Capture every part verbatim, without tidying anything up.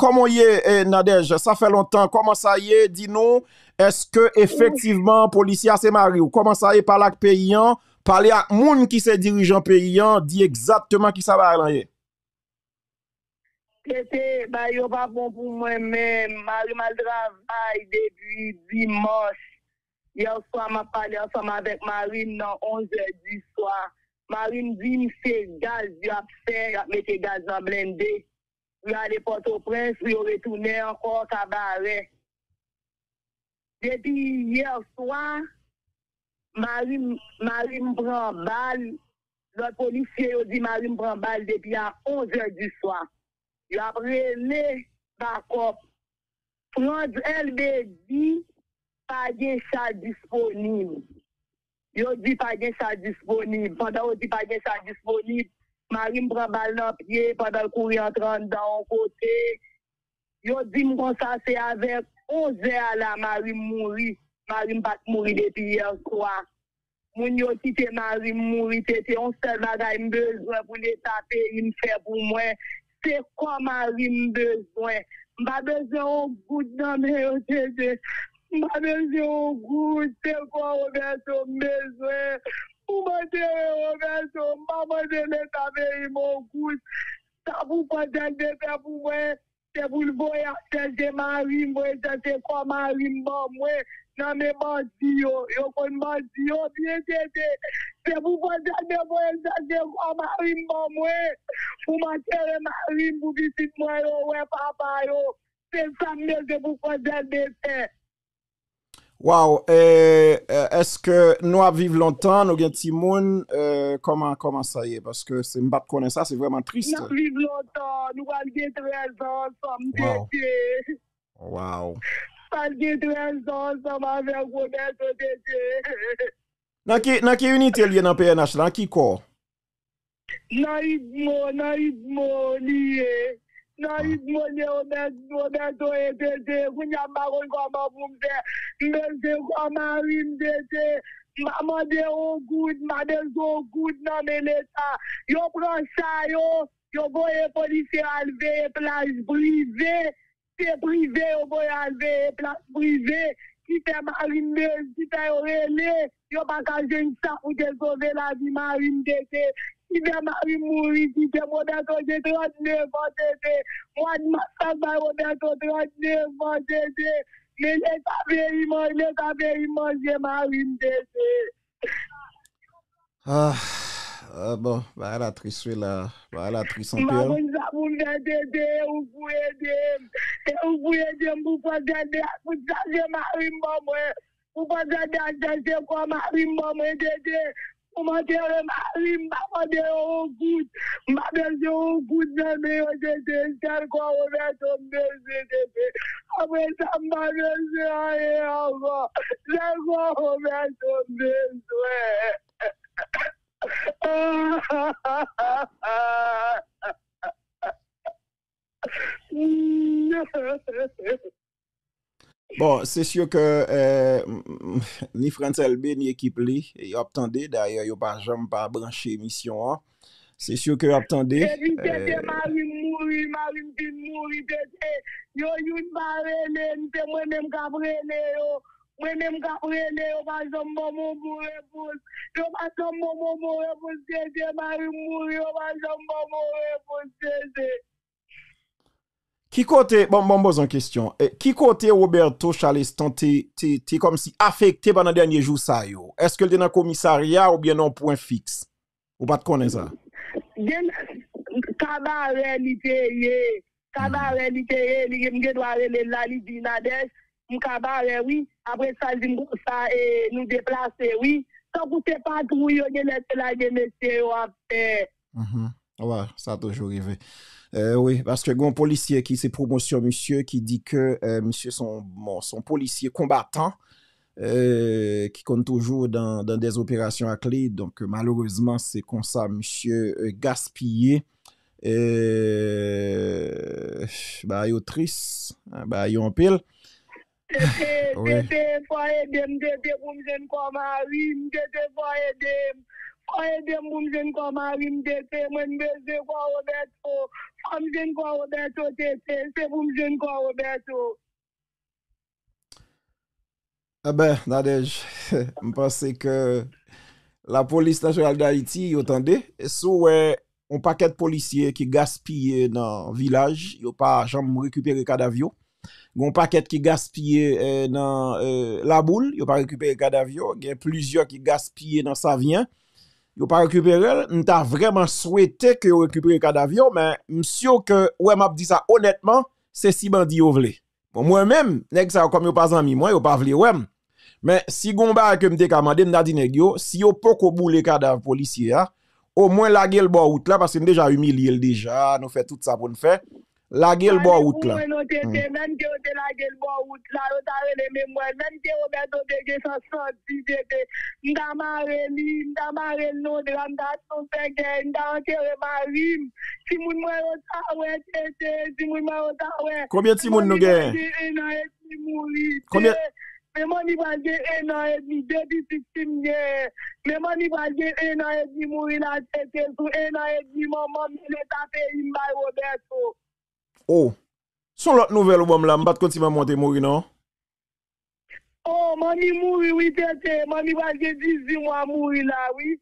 Kòman w ye, eh, Nadège? Sa fè lontan. Kòman sa ye? Di nou, èske efektivman polisye a se mari w? Kòman sa ye? Pale ak peyi an, pale ak moun ki se dirijan peyi an, di egzakteman kisa bagay lan ye. Tete, bagay yo pa bon pou mwen menm. Mari m al travay depi dimanch. Yè swa, m ap pale ansanm avèk mari m nan onz è di swa. Mari m di m se gaz y ap fè, y ap mete gaz nan blende. Pou y ale Pòtoprens, pou yo retounen ankò Kabarè. Depi yè swa, mari m, mari m pran bal, lòt polisye yo di mari m pran bal depi a onz è di swa. Y ap rele bakòp. Frantz Elbé di pa gen cha disponib. Yo di pa gen cha disponib. Pandan yo di pa gen cha disponib, mari m pran bal nan pye pandan l kouri antre anndan yon kote. Yo di m konsa se avèk onz è a la mari m mouri. Mari m pa t mouri depi yè swa. Moun yo kite mari m mouri, Tete, yon sèl bagay m bezwen pou Leta peyi m fè pou mwen, se kò mari m bezwen. M pa bezwen yon goud nan men yo, Tete. M pa bezwen yon goud, se kò Roberto m bezwen. Pou m antere Roberto, m pa mande Leta peyi m yon goud. Sa pou Frantz Elbé fè pou mwen, se pou l voye al chèche mari m, voye chèche kò mari m ban mwen nan men bandi yo. Yo konn bandi yo byen, Tete. Se pou Frantz Elbé voye chèche kò mari m ban mwen, pou m antere mari m, pou pitit mwen yo wè papa yo. Se sa m bezwen pou Frantz Elbé fè. Waw, eh, eh, èske nou ap viv lontan, nou gen timoun, eh, kòman, kòman sa ye? Paske se, m pa t konnen sa, se vrèman tris. N ap viv lontan, nou pral gen trèz an ansanm, Waw. Tete. Waw. Pral gen trèz an ansanm avèk Roberto, Tete. Nan ki, nan ki inite l ye nan P N H la? Nan ki kò? Nan Idmo, nan Idmo li ye. Nan Idmo li ye, Robert-, Roberto e Tete. Kounye a m pa konn kòman pou m fè. M bezwen kò mari m, Tete. M pa mande yon goud, m pa bezwen yon goud nan men Leta. Yo pran cha yo, yo voye polisye al veye plaj prive. Se prive yo voye al veye plas prive, ki fè mari m bezwen, ki fè yo rele, yo pa ka jwenn sa pou te sove lavi mari m, Tete, ki fè mari m mouri, ki fè Roberto gen trannèf an, Tete. Mwa d mas la bay Roberto trannèf an, Tete. Men Leta peyi m, Leta peyi m manje mari m, Tete. Ah, ah, bon, bagay la tris wi la. Bagay la tris anpil. M pa konn sa pou m fè, Tete, ou pou ede m. E ou pou ede m pou Frantz Elbé ak pou chache mari m ban mwen. Pou Frantz Elbé ak chache kò mari m ban mwen, Tete. Pou m antere mari m, m pa mande yo yon goud. M pa bezwen yon goud nan men yo, Tete. Sèl kò Roberto m bezwen, Tete. Apre sa, m pa bezwen anyen ankò. Sèl kò Roberto m bezwen. Bon, se si ke, eh, ni Frantz Elbé, ni ekip li, yo ap tande. Dayè, yo pa janm pa branche emisyon an. Se si ke yo ap tande. Depi Tete, eh, mari m mouri, mari m fin mouri, Tete. Yo youn pa rele m, se mwen menm k ap rele yo. Mwen menm k ap rele, yo pa janm ban m yon bon repons. Yo pa janm ban m yon bon repons, Tete. Mari m mouri, yo pa janm ban m yon repons, Tete. Ki kote, bon, bon, m poze yon kesyon. Eh, ki kote Roberto Charleston te, te, te kòmsi afekte pandan dènye jou sa yo? Èske l te nan komisarya oubyen nan yon pwen fiks? Ou pa t konnen sa? Gen Kabarè li te ye. Kabarè li te ye, li, m gen dwa rele l la, li di, Nadège, m Kabarè wi. Apre sa, l di m konsa, e, nou deplase wi. Tankou se patwouy yo genlè te lage mesye yo ap fè. Mhm. Wi, sa toujou rive. Eh, wi, paske gen yon polisye ki se pwomosyon misye ki di ke, eh, misye se yon, bon, se yon polisye konbatan, eh, ki konn toujou dan, dan dè operasyon ak li. Donk, malerezman, se konsa misye, eh, gaspiye. Eh, bagay yo tris, bagay yo anpil. Tete, wi. Tete, fò ede m, Tete, pou m jwenn kò mari m, Tete, fò ede m. Fò ede m pou m jwenn kò mari m, Tete. Mwen, m bezwen kò Roberto. Fò m jwenn kò Roberto, Tete. Se pou m jwenn kò Roberto. Eben, Nadège, m panse ke Lapolis Nasyonal d Ayiti, yo tande. Si w wè yon pakèt polisye ki gaspiye nan vilaj, yo pa janm rekipere kadav yo. Gen yon pakèt ki gaspiye eh, nan eh, Laboul, yo pa rekipere kadav yo. Gen plizyè ki gaspiye nan Savyen, yo pa rekipere l. M ta vrèman swete ke yo rekipere kadav yo, men m si ke, wè m ap di sa onètman, se si bandi yo vle. Bon, mwen menm, nèg sa yo kòm yo pa zanmi mwen, yo pa vle wè m. Men si gon bagay ke m te ka mande, m ta di nèg yo, si yo poko boule kadav polisye a, omwen lage l bò wout la, paske n deja imilye l deja, nou fè tout sa pou n fè. Lage l bò wout la. Menm ke yo te lage l bò wout la, yo ta rele memwa l. Menm ke Roberto te gen san santi, Tete, m ta mare li, m ta mare l nan dra, m ta fè gè, m ta antere mari m. Timoun mwen yo ta wè, Tete, timoun mwen yo ta wè. Konbyen timoun nou genyen? Gen en an edmi mouri. Konbyen? Men manmi pral gen en an edmi, de pitit fi m genyen. Men manmi pral gen en an edmi mouri la, Tete, sou en an edmi manman m, men leta peyi m bay Roberto. Oh, se yon lòt nouvèl ou ban m la, m pa t konn si manman w te mouri non. Oh, manmi mouri wi, Tete. Manmi pral gen dizuit mwa mouri la wi.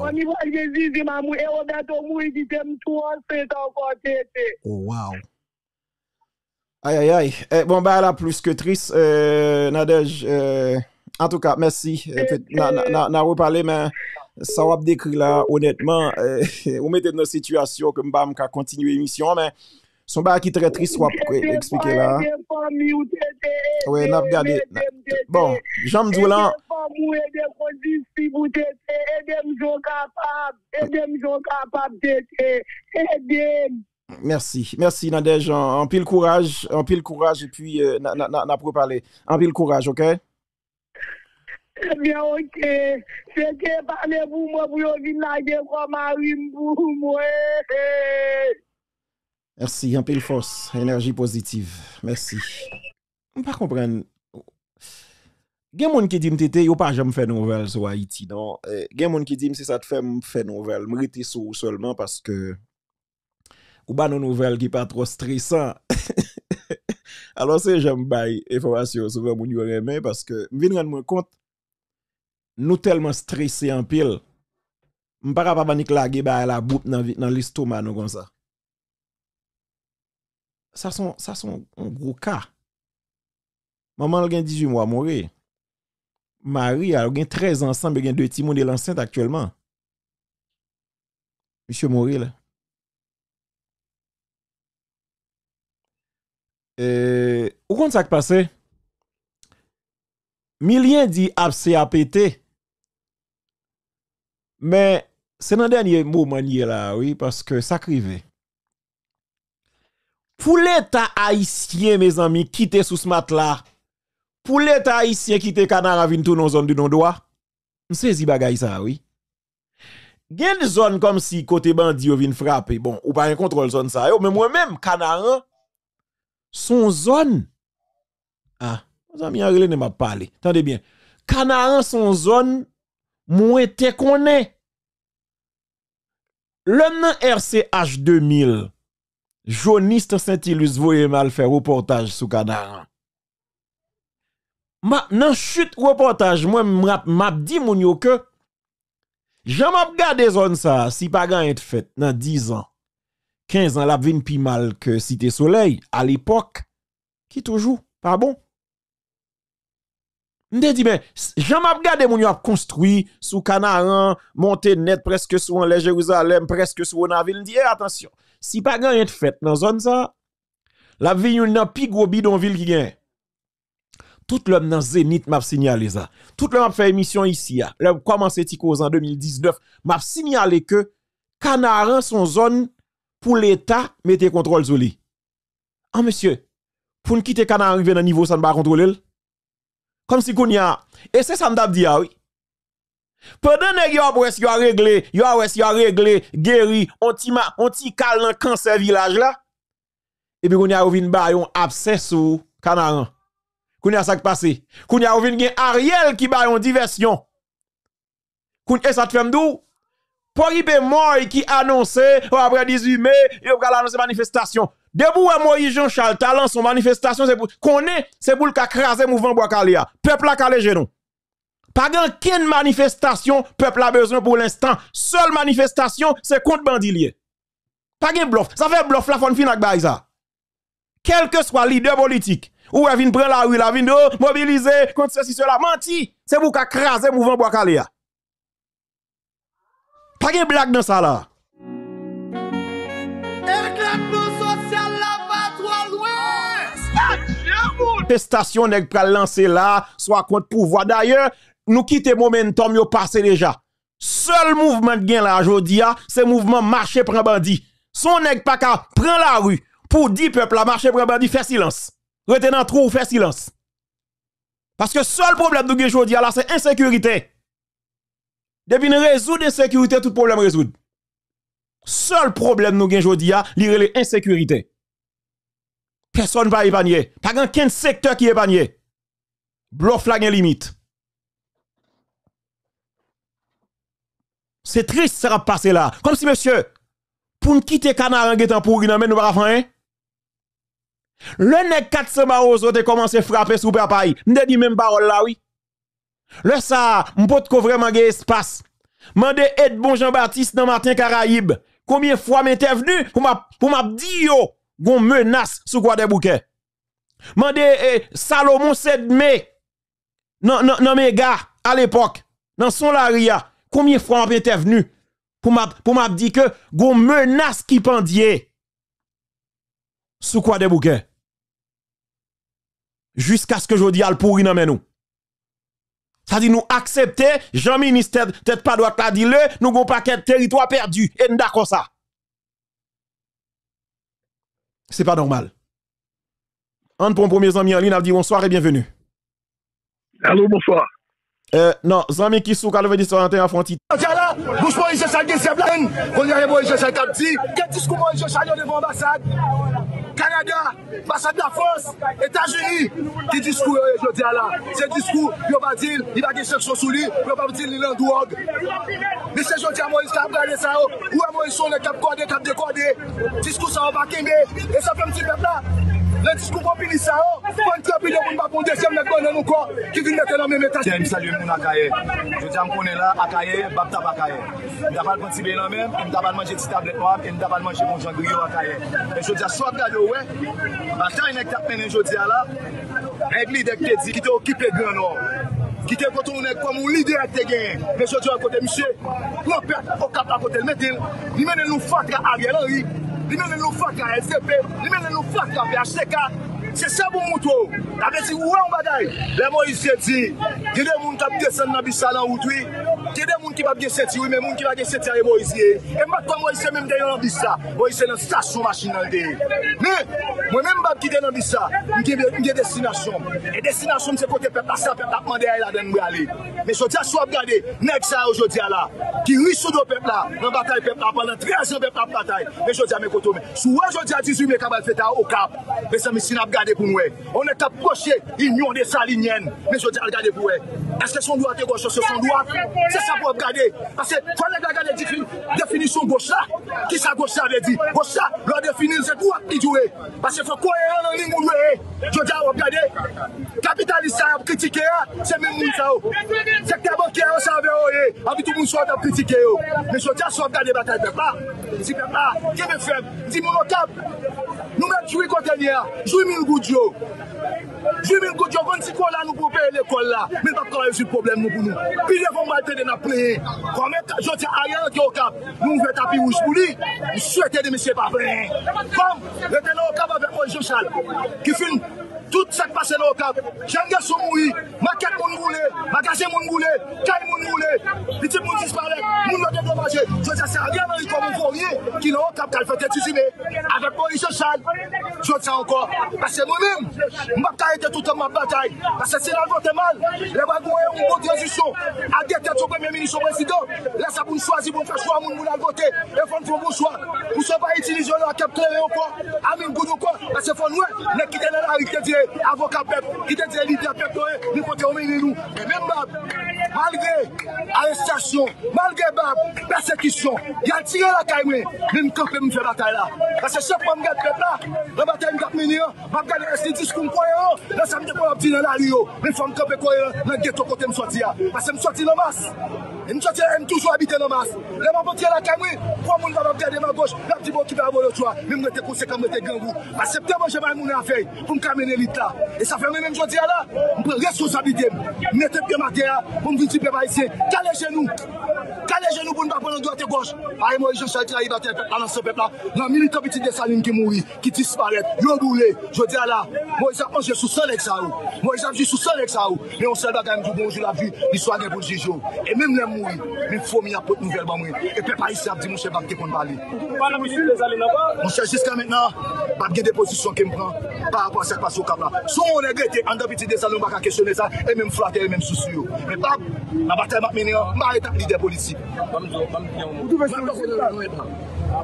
Manmi pral gen dizuit mwa mouri. E Roberto mouri kite m tou ansent ankò, Tete. Oh, wow. Ay, ay, ay. Eh, bon, bagay la plis ke tris, eh, Nadège. Eh, antouka, mèsi. Eh, n a repale, men sa w ap dekri la, onètman, eh, ou mete m nan sitiyasyon ke m pa menm ka kontinye emisyon an, men se yon bagay ki trè tris w ap eksplike la. Wi, n ap gade. Bon, jan m di w lan. Mèsi. Mèsi, Nadège. Anpil kouraj. Anpil kouraj. Epi, n ap repale. Anpil kouraj, oke? Ebyen, oke. Se te pale pou mwen pou yo vin lage kò mari m pou mwen. Mèsi, anpil fòs, enèji pozitiv. Mèsi. M pa konprann. Gen moun ki di m, Tete, yo pa janm fè nouvèl sou Ayiti non. Gen moun ki di m se sa t fè m fè nouvèl. M rete sou ou sèlman paske ou ba nou nouvèl ki pa twò stresan. Alò se jan m bay enfòmasyon yo souvan moun yo renmen paske m vin rann mwen kont nou tèlman strese anpil. M pa kapab annik lage bagay la boup nan lestoma nou konsa. Sa se yon gwo ka. Manman l gen dizuit mwa mouri. Mari a, yo gen trèz an ansanm, yo gen de timoun, e l ansent aktyèlman. Misye mouri la. E, ou konn sa k pase? Milyen di apse a pete. Men, se nan dènye moman n ye la, wi, paske sa k rive. Pou Leta ayisyen, mezanmi, kite sous matla, pou Leta ayisyen kite Kanaran vin tounen yon zòn de non dwa, m sezi bagay sa a, wi. Gen zòn kòmsi kote bandi yo vin frape. Bon, ou pa gen kontwòl zòn sa yo, men mwen menm, Kanaran, se yon zòn. Ah, zanmi an rele m ap pale. Tande byen. Kanaran se yon zòn mwen te konnen. Lè m nan R C H de mil, Jonis Saint-Ilus voye m al fè repòtaj sou Kanaran. M ap, nan chit repòtaj mwen, m ap, m ap di moun yo ke jan m ap gade zòn sa a, si pa gen anyen t fèt nan diz an, kenz an, l ap vin pi mal ke Site Solèy, alepòk, ki toujou pa bon. M te di, men, jan m ap gade moun yo ap konstwi sou Kanaran, monte nèt prèske sou anlè Jerizalèm, prèske sou Wonavil, m di, e atansyon, si pa gen anyen t fèt nan zòn sa a, l ap vin youn nan pi gwo bidonvil ki genyen. Tout lè m nan Zenith, m ap sinyale sa. Tout lè m ap fè emisyon isi a, lè m kòmanse Ti Koze an de mil diznèf, m ap sinyale ke Kanaran se yon zòn pou Leta mete kontwòl sou li. An mesye, pou n kite Kanaran rive nan nivo sa n pa kontwole l? Kòmsi kounye a, e se sa m t ap di a wi. Pandan nèg yo ap wè si yo a regle, yo a wè si yo a regle, geri, on ti, on ti kal nan kansè vilaj la, epi kounye a yo vin ba yo yon absè sou Kanaran. Kounye a sa k pase? Kounye a yo vin gen Ariel ki ba yo yon divèsyon. Kounye, e sa t fè m di w, Pa okipe Moy ki anonse, o, apre dizuit me, yo pral anonse manifestasyon. Depi w wè Moyiz Janchal ta lanse yon manifestasyon, se pou, konnen, se pou l ka kraze mouvman Bwa Kale a. Pèp la kale jenou. Pa gen okenn manifestasyon pèp la bezwen pou lenstan. Sèl manifestasyon, se kont bandi l ye. Pa gen blòf. Sa fè blòf la fò n fin ak bagay sa. Kèlkeswa lidè politik, ou wè vin pran lari la, vin di, o, mobilize kont sesi sela. Manti! Se pou w ka kraze mouvman Bwa Kale a. Pa gen blag nan sa la. Eklatman sosyal la pa twò lwen. Manifestasyon nèg pral lanse la, swa kont pouvwa. Dayè, nou kite momentum yo pase deja. Sèl mouvman k gen la jodi a, se mouvman mache pran bandi. Si yon nèg pa ka pran lari pou di pèp la mache pran bandi, fè silans. Rete nan twou w, fè silans. Paske sèl pwoblèm nou gen jodi a la, se ensekirite. Depi n rezoud ensekirite, tout pwoblèm rezoud. Sèl pwoblèm nou gen jodi a, li rele ensekirite. Pèsonn pa epanye. Pa gen okenn sektè ki epanye. Blòf la gen limit. Se tris sa k ap pase la. Kòmsi, mesye, pou n kite kanaran gentan pouri nan men nou, pa ka fè anyen. Lè nèg kat san Mawozo te kòmanse frape sou papa y, m te di menm pawòl la, wi. Lè sa a, m potko vrèman gen espas. Mande Edmond Jean Baptiste nan Maten Karayib, konbyen fwa m entèvni pou m ap, pou m ap di yo gon menas sou Kwadèboukè. Mande, eh, Salomon Sedme nan, nan, nan Mega, alepòk, nan Son Lari a, konbyen fwa m ap entèvni pou m ap, pou m ap di ke gon menas ki pandye sou Kwadèboukè. Jiskaske jodi a l pouri nan men nou. Sa di nou aksepte, jan minis tèt, tèt pa dwat la di le, nou gon pakèt teritwa pèdi, e n dakò sa. Se pa nòmal. Ann pran premye zanmi an liy, n ap di bonswa e byenveni. Alo, bonswa. Eh, non, zanmi ki sou katrevenndis trant et un an fè yon ti. Jodi a la, bouch Moyiz Janchal gen zèb ladann. Kounye a, Moyiz Janchal k ap di, gen diskou Moyiz Janchal yo devan anbasad Kanada, anbasad Lafrans, Etazini. Ki diskou yo ye jodi a la? Se diskou yo pa di l, li pa gen sanksyon sou li, yo pa di l li nan dwòg. Mesye, jodi a, Moyiz ka ap gade sa yo. Ou wè Moyiz se yon nèg k ap kòde, k ap dekòde. Diskou sa yo pa kenbe. E sa fè m di pèp la, nan diskou popilis sa yo, fò n tranpile pou n pa pran yon dezyèm nèg bannann ankò ki vin mete nan menm eta. Tiens, m salye moun Akayè. Jodi a m konnen la, Akayè, m ap tape Akayè. M ta pral pran ti beny nan men m, e m ta pral manje ti tablèt nwa, e m ta pral manje bon jan griyo Akayè. Men jodi a, si w ap gade, w wè, batay nèg t ap mennen jodi a la, nèg lidè k te di, ki te okipe Gran Nò, ki te kote yon nèg kòm yon lidè k te genyen. Men jodi a, kote misye? Pran pèp Okap la kote l mete l. Li mennen nou fatra Ariel Henry. Li mennen nou fatra S D P. Li mennen nou fatra P H T K. Se sa pou m montre w. Sa vle di, ou wè yon bagay. Lè Moyiz te di, gen de moun k ap desann nan bis la nan wout, wi. Gen de moun ki p ap gen senti, wi, men moun ki pa gen senti a, e Moyiz li ye. E m pa t kwè Moyiz se menm te nan bis la. Moyiz se nan stasyon machin nan l te ye. Men, mwen menm m p ap kite nan bis la. M gen, m gen destinasyon m. E destinasyon m se kote pèp la, sa pèp la ap mande a, e ladan l m prale. Men jodi a, si w ap gade, nèg sa yo jodi a la, ki ri sou do pèp la, nan batay pèp la, pandan trèz an pèp la ap batay. Men jodi a, men kote w men. Si w wè jodi a dizuit me k ap al fete a Okap, mezanmi, si n ap gade pou n wè. On nèg k ap pwoche Inyon Desalinyèn, men jodi a, al gade pou wè. Èske se yon dwat e gòch yo, se yon dwat? Se sa pou w ap gade. Paske fò nèg la gade difi-, definisyon gòch la. Kisa gòch la vle di? Gòch la, lè w defini l, se dwat li di w ye. Paske fòk koyeran nan liy moun yo ye. Jodi a, w ap gade, kapitalis sa y ap kritike a, se menm moun sa yo. Sektè bankè yo, se avè yo ye. Anpi tout moun sa yo t ap kritike yo. Men jodi a, si w ap gade batay pèp la, di pèp la, kenbe fèm, di moun Okap, nou mèt jwi kote n ye a, jwi mil goud yo. Jwi mil goud yo, konn ti kola nou pou peye lekòl la, men l p ap ka rezoud pwoblèm nou pou nou. Pi devan m pral tande n ap plenyen. Kòm jodi a, Ariel antre Okap, nou ouvè tapi wouj pou li. M swete de mesye pa plenyen. Kòm rete nan Okap avèk Moyiz Janchal, ki fin tout sa k pase nan Okap. Jèn gason mouri, makèt moun boule, magazen moun boule, kay moun boule, pitit moun disparèt, moun yo dedomaje. Jodi a, se Ariel Henry kòm yon voryen ki nan Okap k al fete dizuit me avèk Moyiz Janchal. Jodi a ankò, paske mwen menm, m p ap ka rete toutan m ap batay. Paske si n al vote mal, lè pral gen yon bon tranzisyon, ak de tèt yon premye minis, yon prezidan, lè sa pou n chwazi, pou n fè chwa moun pou n al vote. E fò n fè yon bon chwa. Pou sa pa itilize yon lakèp kleren ankò, a mil goud ankò. Paske fò n wè, nèg ki te nan lari ki te di, Avoka pèp, ki te di lidè pèp yo ye, men kote yo mennen nou. Men menm bab, malgre arestasyon, malgre bab, pèsekisyon, y al tire lakay mwen, men m kanpe, m fè batay la. Paske chak fwa m gad pèp la, nan batay m t ap mennen an, m ap gade èske diskou m koyeran nan sa m te konn ap di nan lari yo. Men fò m kanpe koyeran nan geto kote m sòti a. Paske m sòti nan mas. E m sòti la, e m toujou abite nan mas. Lè m ap antre lakay mwen, gwo moun pa p ap gade m a goch, y ap di m okipe a bolotwa. Men m rete konsekan, m rete grangou. M aksepte manje bay moun a fèy pou m ka mennen lit la. E sa fè mwen menm jodi a la, m pran responsablite m. M mete pye m atè a pou m vin di pèp ayisyen, kale je nou. Kale je nou pou n pa pran nan dwat e gòch. Paske Moyiz Jan Chal trayi batay pèp la nan san pèp la. Nan militan Pitit Desalin ki mouri, ki disparèt, yo boule. Jodi a la, Moyiz ap manje sou san nèg sa yo. Moyiz ap jwi sou san nèg sa yo. Men yon sèl bagay m di w, gon jou l ap jwi, listwa gen pou l jije w. E menm lè m mouri, men fomi ap pot nouvèl ban mwen. E pèp ayisyen ap di monchè Bab te konn pale. Ou pa nan Pitit Desalin ankò? Monchè, jiska mentnan, p ap gen depozisyon ke m pran pa rapò a sa k pase Okap la. Si yon nèg rete anndan Pitit Desalin, ou pa ka kesyone sa, e menm flatè, e menm sousou yo. Men Bab, nan batay m ap mennen an, m pa ret ak lidè politik. Ban m di w, ban m di w yon mo. Ou twouve se yon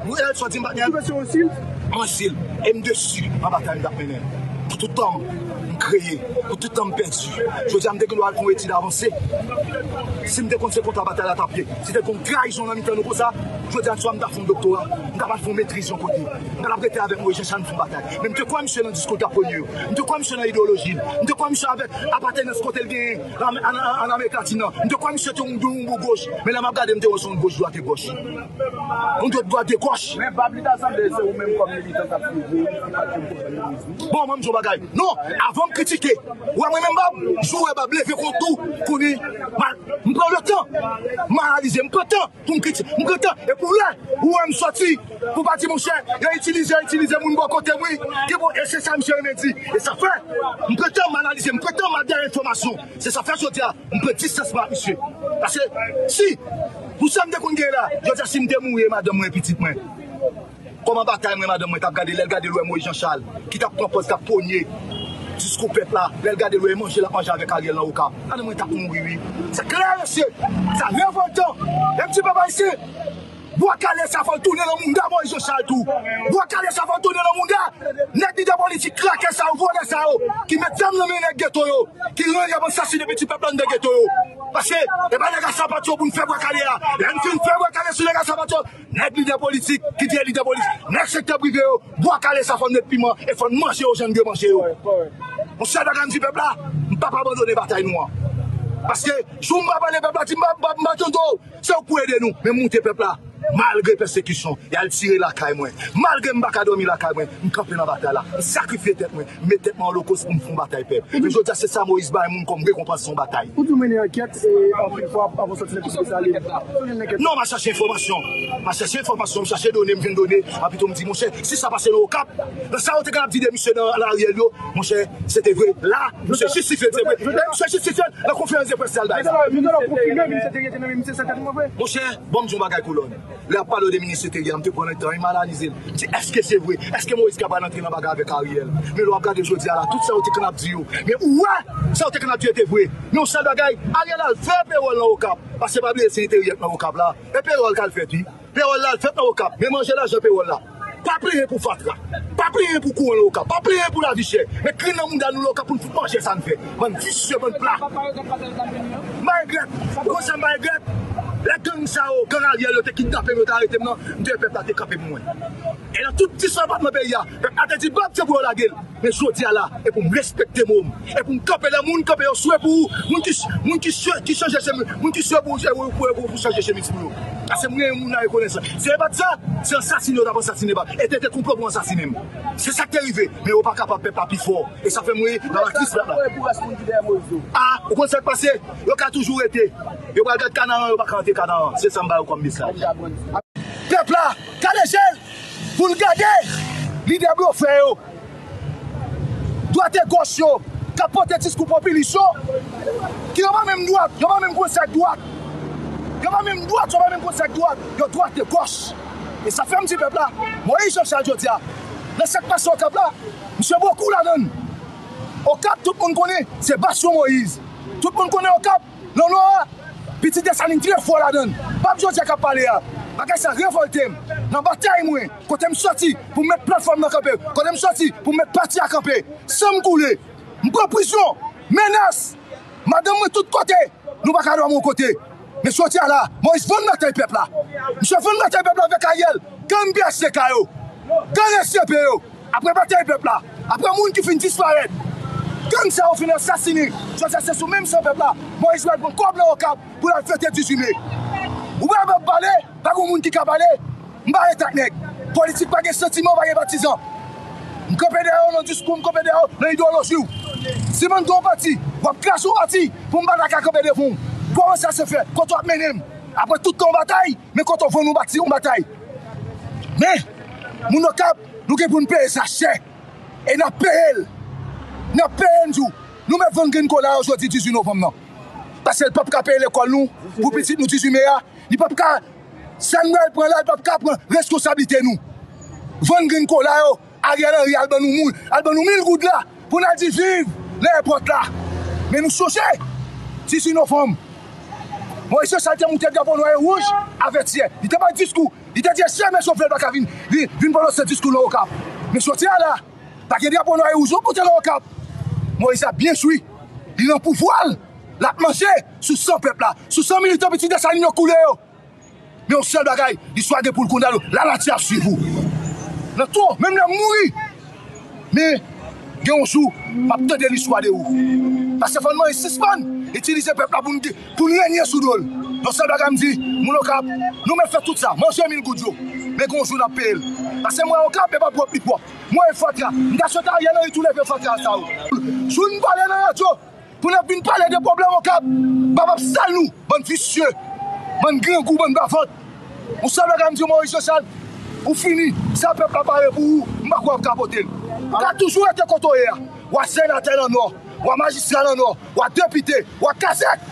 Ou e sòti m patnè. Ou twouve se yon sil? Yon sil. E m desi nan batay m t ap mennen. Pou tout tan m kreye, pou tout tan m pèdi. Jodi a m te gen dwa al fè yon etid avanse. Si m te konn se konsa batay la t ap ye, si te gen yon trayizon nan mitan nou konsa, jodi a swa m t ap fè yon doktora, m t ap al fè yon metriz yon kote. M t ap rete avèk Moyiz Jan Chal n fè yon batay. Men m te kwè misye nan diskou l t ap premye yo. M te kwè misye nan idewoloji l. M te kwè misye avèk apatènans kote l genyen an, an, an, an Amerik Latin nan. M te kwè misye te yon, yon bout goch. Men lè m ap gade, m te wè se yon goch dwat e gòch. Yon dwat dwat e gòch. Men Bab, li ta sanble se ou menm kòm militan k ap swiv li, ki pa t janm konprann Moyiz, wi. Bon, mwen, m di w bagay. Non, avan m kritike, ou wè mwen menm Bab, jou wè Bab leve kont ou, konnen, mal, m pran letan, m analize, m pran tan pou m kritike, m pran tan. Epi w lè ou wè m sòti, pou pa di monchè, yo itilize, yo itilize moun bò kote m, wi, ki bon, e se sa misye renmen di. E sa fè, m pran tan m analize, m pran tan m al dèyè enfòmasyon. Se sa fè jodi a, m pran distans mwen ak misye. Paske si, pou sa m te konn gen la, jodi a, si m te mouri, e madanm mwen, e pitit mwen, kòman batay mwen, madanm mwen t ap gade, lè l gade l wè Moyiz Jan Chal, ki t ap pran pòz, t ap pwone diskou pèp la, lè l gade l wè e manje l ap manje avèk Ariel nan Okap. Madanm mwen t ap mouri, wi. Se klè, mesye. Sa revòltan. E m di pèp ayisyen, bwa kale sa fò l tounen nan mounda Moyiz Jan Chal tou. Bwa kale sa fò l tounen nan mounda nèg lidè politik kraken sa yo, vòlè sa yo, ki met zam nan men nèg geto yo, ki rann y ap ansasinen pitit pèp la anndan geto yo. Paske e pa nèg a sapat yo pou n fè bwa kale a. Lè n fin fè bwa kale sou nèg a sapat yo, nèg lidè politik, ki di lidè politik, nèg sektè prive yo, bwa kale sa fò n met piman e fò n manje yo jan n dwe manje yo. Yon sèl bagay m di pèp la, m p ap abandone batay nou an. Paske jou m pa pale pèp la, di m pa, m pa, m pa tande w. Se ou k pou ede nou, men moute pèp la. Malgre pèsekisyon, y al tire lakay mwen. Malgre m pa ka dòmi lakay mwen, m kanpe nan batay la. M sakrifye tèt mwen, m met tèt mwen an lokos pou m fè yon batay pèp. Men jodi a, se sa Moyiz bay moun kòm rekonpans, se yon batay. Ou di w mennen ankèt, e anpil fwa, avan w sòti nan Pitit Desalin. Non, m al chache enfòmasyon. M al chache enfòmasyon, m chache done, m jwenn done. Anpito m di, monchè, si sa pase nan Okap, nan sa yo te konn ap di de misye nan Ariel yo, monchè, se te vre. La, misye jistifye l, se vre. E misye jistifye l nan konferans de près sa l bay la. Monchè, bon, m di yon bagay, Kolòn. Lè y ap pale w de minis enteryè, m te pran letan, m analize l. M di, èske se vre? Èske Moyiz ka pral antre nan bagay avèk Ariel? Men lè w ap gade jodi a la, tout sa yo te konn ap di yo. Men ou wè, sa yo te konn ap di yo te vre. Men yon sèl bagay, Ariel al fè pewòl nan Okap. Paske pa bliye, se enteryè k nan Okap la. E pewòl k al fèt, wi. Pewòl la al fèt nan Okap. Men manje lajan pewòl la. Pa plenyen pou fatra. Pa plenyen pou kouran nan Okap. Pa plenyen pou lavi chè. Men grenn nan mounda nou nan Okap pou n fout manje sa n fè. Bann visye, bann pla. M pa regrèt. Ou konn sa m pa regrèt? Lè gang sa yo, gang Ariel yo te kidnape m, yo te arete m nan, m te wè pèp la te kanpe pou mwen. E nan tout dis depatman peyi a, pèp la te di, Bab, se pou yo lage l. Men jodi a la, e pou m respekte mo m. E pou m kanpe lè moun kanpe yo swe pou ou. Moun ki, moun ki swe, ki chanje chemiz, moun ki swe pou ou, pou, pou, pou chanje chemiz pou yo. Paske m renmen moun nan rekonesan. Si se pa t sa, se ansasinen yo t ap ansasinen Bab. E te, te konplo pou ansasinen m. Se sa k te rive. Men yo pa kapab, pèp la pi fò. E sa fè m ri nan matris pèp la. A, ou konn sa k pase? Yo ka toujou rete. Yo pral gad Kanaran, yo pa ka antre Kanaran. Se sa m ba yo kòm mesaj. Pèp la, kale je l pou l gade lidè blofè yo, dwat e gòch yo, k ap pote diskou popilis yo, ki yo pa menm dwat, yo pa menm konsèy dwat. Yo pa menm dwat, yo pa menm konsèy dwat. Yo dwat e gòch. E sa fè m di pèp la, Moyiz Jan Chal jodi a, nan sa k pase Okap la, misye bokou ladan l. Okap, tout moun konnen, se basyon Moyiz. Tout moun konnen Okap, nan Nò a, Pitit Desalin trè fò ladan l. Bab jodi a k ap pale a. Bagay sa revòlte m. Nan batay mwen, kote m sòti pou m met platfòm nan kanpe, kote m sòti pou m met pati a kanpe, san m koule, M pran prizon, menas, madanm mwen tout kote, nou pa ka dòmi yon kote. Men jodi a la, Moyiz vann batay pèp la. Misye vann batay pèp la avèk Ariel, gang P H T K yo, gang S C P yo. Apre batay pèp la, apre moun ki fin disparèt, gang sa yo fin asasinen. Jodi a se sou menm san pèp la, Moyiz pral pran kòb nan Okap pou l al fete dizuit me. Ou wè pèp pale, pa gen moun ki ka pale. M pa ret ak nèg. Politik pa gen santiman, pa gen patizan. M kanpe dèyè w nan diskou, m kanpe dèyè w nan idewoloji w. Si m antre yon pati, w ap kraze yon pati pou m pa ta ka kanpe devan w. Kòman sa se fè? Kote w ap mennen m? Apre tout tan w batay, men kote w vann yon pati, yon batay. Men, moun Okap, nou gen pou n peye sa chè. E n ap peye l. N ap peye l, m di w. Nou mèt vann grenn kola yo jodi dizuit novanm nan. Paske l p ap ka peye lekòl nou pou pitit nou dizuit me a. Li p ap ka, sa n pral pran la, li p ap ka pran reskonsablite nou. Vann grenn kola yo, Ariel Henry al ban nou moun, al ban nou mil goud la, pou n al di viv nan èpòt la. Men nou sonje, dizuit novanm, Moyiz Jean Charles te moute drapo nwa e wouj, avèti, li te bay diskou, li te di jamè Jovenel pa ka vin, vin, vin pwononse diskou nan Okap. Men jodi a la, pa gen drapo nwa e wouj yo pote nan Okap. Moyiz ap byen jwi, li nan pouvwa l, l ap manje sou san pèp la, sou san militan Pitit Desalin yo koule yo. Men yon sèl bagay, listwa gen pou l konn al, lanati ap swiv ou. Nan tou, menm lè m mouri, men gen yon jou, m ap tande listwa de ou. Paske fò n mande sispann itilize pèp la pou n, pou n renye sou do l. Yon sèl bagay m di, moun Okap, nou mèt fè tout sa, manje mil goud yo. Men gen yon jou n ap peye l. Paske m wè Okap, e pa pwòp li pwòp. M wè e fatra. M ta swete Ariel Henry tou leve fatra sa yo. Jou n pale nan radyo, pou n ap vin pale de pwoblèm Okap, bab ap sal nou, bann visye, bann grangou, bann bavant. Yon sèl bagay m di Moyiz Jean Charles, ou fini, sa pèp la pare pou ou, m pa kwè w ap ka pote l. Ou ka toujou rete kote w ye a. W a senatè nan Nò, w a majistra nan Nò, w a depite, w a kazèk.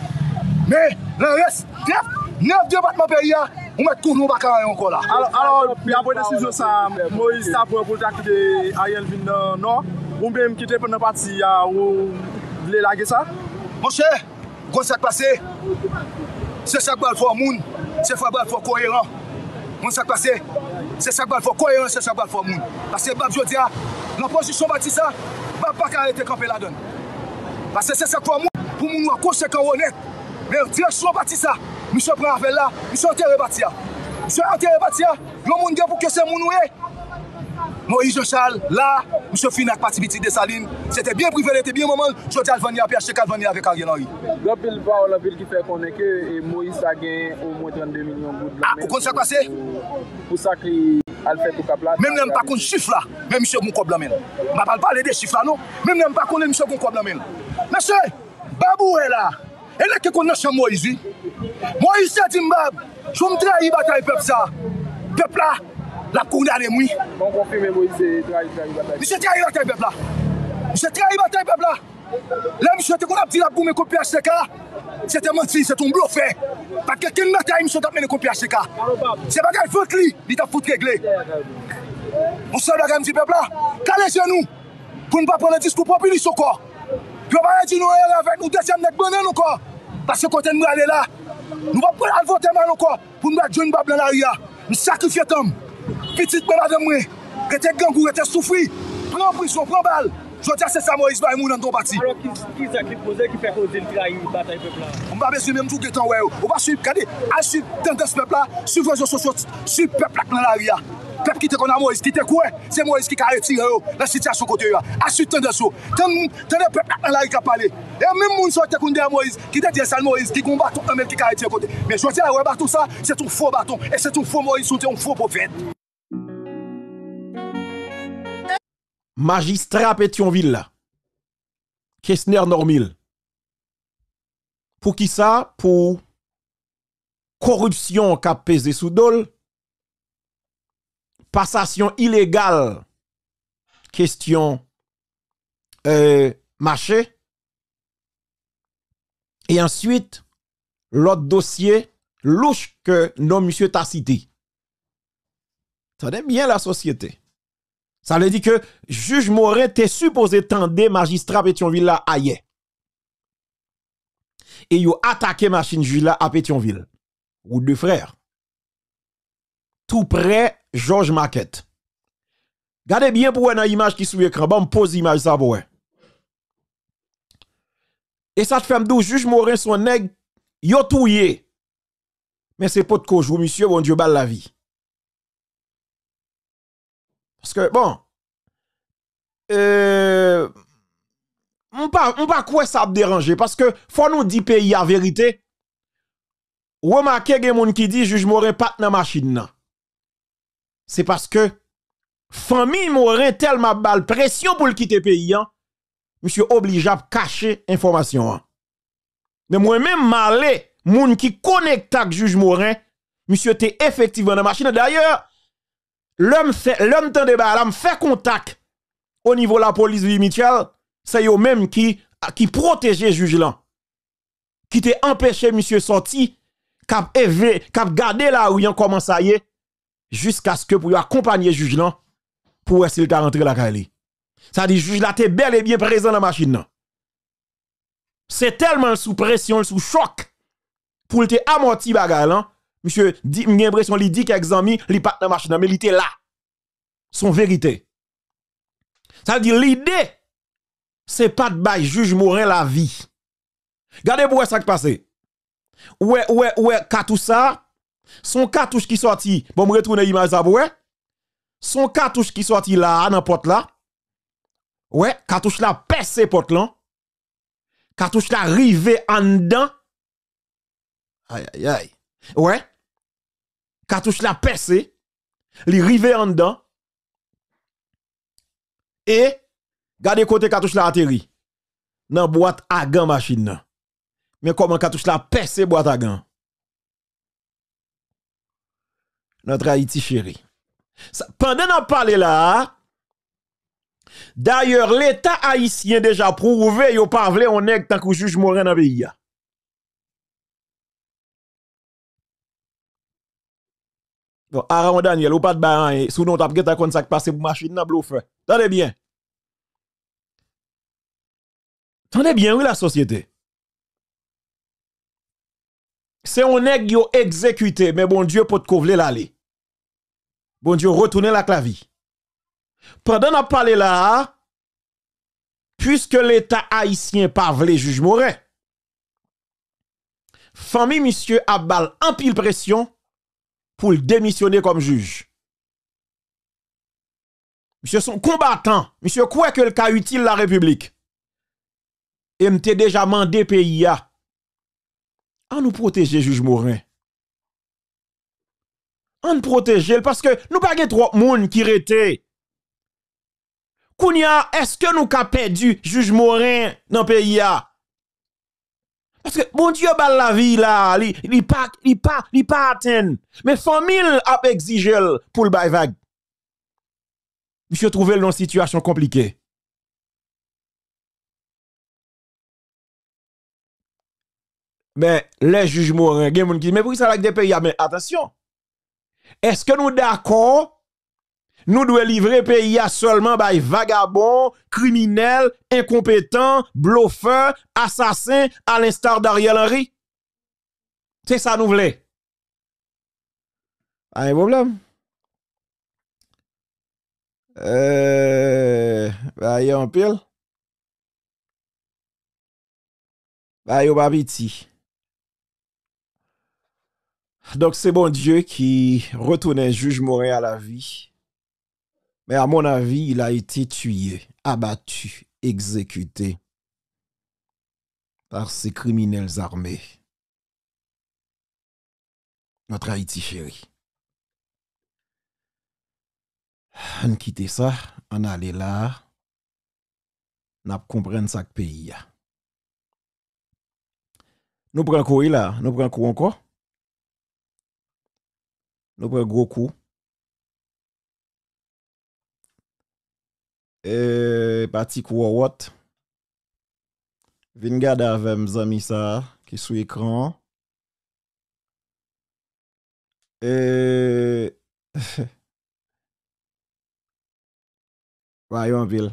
Men, nan rès nèf, nèf depatman peyi a, ou mèt konnen w pa ka anyen ankò la. Alò, alò, apre desizyon sa a, Moyiz ta pran pou l ta kite Ariel vin nan Nò, ou menm ki te nan pati a, ou vle lage sa? Monchè, ou konn sa k pase? Se sa k pral fè w moun, se sa k pral fè w koyeran. Ou konn sa k pase? Se sa k pral fè w koyeran, se sa k pral fè w moun. Paske bab jodi a, nan pozisyon pati sa, bab pa ka rete kanpe ladan l. Paske se sa k fè w moun, pou moun yo konsekan, onèt. Men direksyon pati sa, misye pran avè l la, misye antere pati a. Misye antere pati a, yon moun gen pou ke se moun ou ye. Moyiz Jean Charles, la, misye fini ak pati Pitit Desalin. Se te byen prive l, te byen manman l, jodi a l vann li a P H T K, l vann li avèk Ariel Henry. Gen anpil pawòl, anpil ki fè konnen ke, e, Moyiz sa gen omwen trannde milyon goud nan men l pou, pou sa k li al fè tou Okap la. Menm lè m pa konn chif la, men misye gon kòb nan men l. M pa pral pale de chif la non. Menm lè m pa konnen misye gon kòb nan men l. Mesye, bab ou wè la, e nèg ki konn nan chanm Moyiz wi. Moyiz te di m, bab, jou m trayi batay pèp sa, pèp la, l ap kondane m wi. Bon, konfime Moyiz te trayi, trayi batay. Misye trayi batay pèp la. Misye trayi batay pèp la. Lè misye te konn ap di l ap goumen kont P H T K, se te manti, se te yon blofè. Pa t gen kenn batay misye t ap mennen kont P H T K. Se bagay vant li, li t ap fout regle. Yon sèl bagay m di pèp la, kale je nou, pou n pa pran nan diskou popilis ankò. Pou yo pa redi nou anyen avèk nou dezyèm nèg bannann ankò. Paske kote n prale la, nou p ap pral vote mal ankò. Pou n pa jwenn bab nan lari a, m sakrifye tan m. Pitit mwen, madanm mwen, rete grangou, rete soufri, pran prizon, pran bal. Jodi a se sa Moyiz bay moun anndan yon pati. Alò, ki, ki zak li poze ki fè ke w di l trayi batay pèp la? M pa bezwen menm tou gentan wè yo. Ou pa swiv, gade, al swiv tandans pèp la, swiv rezo sosyo, swiv pèp la k nan lari a. Pèp ki te konn a Moyiz, ki te kwè se Moyiz ki ka retire yo nan sitiyasyon kote yo a. Al swiv tandans yo. Tann, tande pèp la k nan lari k ap pale. E menm moun sa yo te konn dèyè Moyiz, ki te di e sèl Moyiz ki gen yon baton nan men l ki ka retire kote. Men jodi a, yo wè baton sa, se t yon fo baton. E se t yon fo Moyiz, se t yon fo pwofèt. Majistra Petyonvil la, Kesner Normil. Poukisa? Pou koripsyon k ap peze sou do l, pasasyon ilegal, kestyon, euh, mache, e answit, lòt dosye louch ke non misye ta site. Tande byen, lasosyete. Sa vle di ke jij Morin te sipoze tande majistra Petyonvil la ayè. E yo atake machin jij la a Petyonvil, wout de Frè, tou prè Jòj Makèt. Gade byen pou wè nan imaj ki sou ekran. Ban m poz imaj sa pou wè. E sa t fè m di w, jij Moren se yon nèg yo touye. Men se potko jou misye, Bondye ba l lavi. Paske, bon, euh, m pa, m pa kwè sa ap deranje, paske fò nou di peyi a verite. Remake gen moun ki di jij Moren pa t nan machin nan. Se paske fanmi Moren tèlman ap ba l presyon pou l kite peyi a, misye oblije ap kache enfòmasyon an. Men mwen menm, m ale, moun ki konekte ak jij Moren, misye te efektivman nan machin nan. Dayè, lè m fè, lè m tande bagay la, m fè kontak o nivo lapolis Vivi Mitchell, se yo menm ki, ki pwoteje jij lan, ki te anpeche misye sòti, k ap eve, k ap gade lari an kòman sa ye, jiskaske pou yo akonpanye jij lan, pou wè si l ta rantre lakay li. Sa di jij la te bèl e byen prezan nan machin nan. Se tèlman l sou presyon, l sou chòk, pou l te amòti bagay lan, misye di, m gen enpresyon li di kèk zanmi, li pa t nan machin nan, men li te la. Se yon verite. Sa vle di lide, se pa t bay jij Moren lavi. Gade pou wè sa k pase. Ou wè, ou wè, ou wè katouch sa, se yon katouch ki sòti. Bon, m retounen imaj sa pou wè. Se yon katouch ki sòti la a, nan pòt la. Wè, katouch la pèse pòt lan. Katouch la rive anndan. Ayayay. Wè. Katouch la pèse. Li rive anndan. E gade kote katouch la ateri. Nan bwat agan machin nan. Men kòman katouch la pèse bwat agan. Notre Haïti chérie. Sa, pandan n ap pale la a, dayè, Leta ayisyen deja pwouve yo pa vle yon nèg tankou jij Moren nan peyi a. Bon, Aaron Daniel, ou pa t bay anyen. Sinon, w t ap gentan konn sa k pase pou machin nan, blofè. Tande byen. Tande byen, wi, lasosyete. Se yon nèg yo egzekite, men Bondye potko vle l ale. Bondye retounen l ak lavi. Pandan n ap pale la a, piske Leta ayisyen pa vle jij Moren, fanmi misye ap ba l anpil presyon pou l demisyone kòm jij. Misye se yon konbatan. Misye kwè ke l ka itil larepiblik. E m te deja mande peyi a, ann nou pwoteje jij Moren. Ann pwoteje l, paske nou pa gen twòp moun ki rete. Kounye a, èske nou ka pèdi jij Moren nan peyi a? Paske Bondye ba l lavi la, li, li pa, li pa, li pa atenn. Men fanmi l ap egzije l pou l bay vag. Misye twouve l nan sitiyasyon konplike. Men, lè jij Moren, gen moun ki di, men poukisa l ap kite peyi a? Men, atansyon. Èske nou dakò nou dwe livre peyi a sèlman bay vagabon, kriminèl, enkonpetan, blofè, asasen, a lensta d Ariel Henry? Se sa nou vle? Pa gen pwoblèm. Euh, bagay yo anpil. Bagay yo pa piti. Donk, se Bondye ki retounen jij Moren a lavi. Mais à mon avis, il a été tué, abattu, exécuté par ces criminels armés. Notre Haïti chérie. Ann kite sa, ann ale la. N ap konprann sa k peyi a. Nou pran kou wi la, nou pran kou ankò. Nou pran gwo kou. E, pa ti kou wòwòt. Vin gade avè m zanmi sa a ki sou ekran an. E, bagay yo anpil.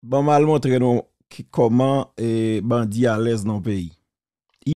Ban m al montre nou ki, kòman, e, bandi alèz nan yon peyi.